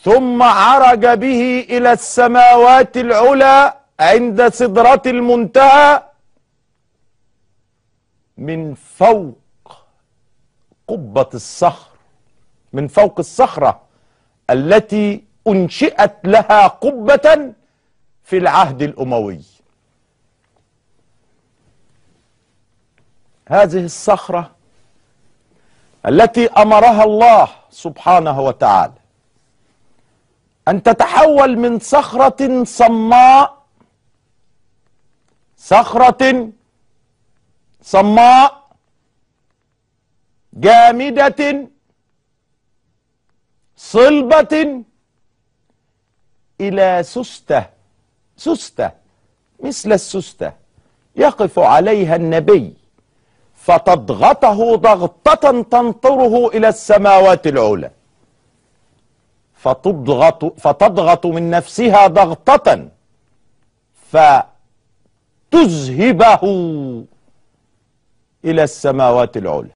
ثم عرج به إلى السماوات العلى عند سدرة المنتهى من فوق قبة الصخر، من فوق الصخرة التي أنشئت لها قبة في العهد الأموي. هذه الصخرة التي أمرها الله سبحانه وتعالى أن تتحول من صخرة صماء، صخرة صماء جامدة صلبة، إلى سستة، سستة مثل السستة يقف عليها النبي فتضغطه ضغطة تنطره إلى السماوات العلى، فتضغط من نفسها ضغطة فتذهبه إلى السماوات العلى.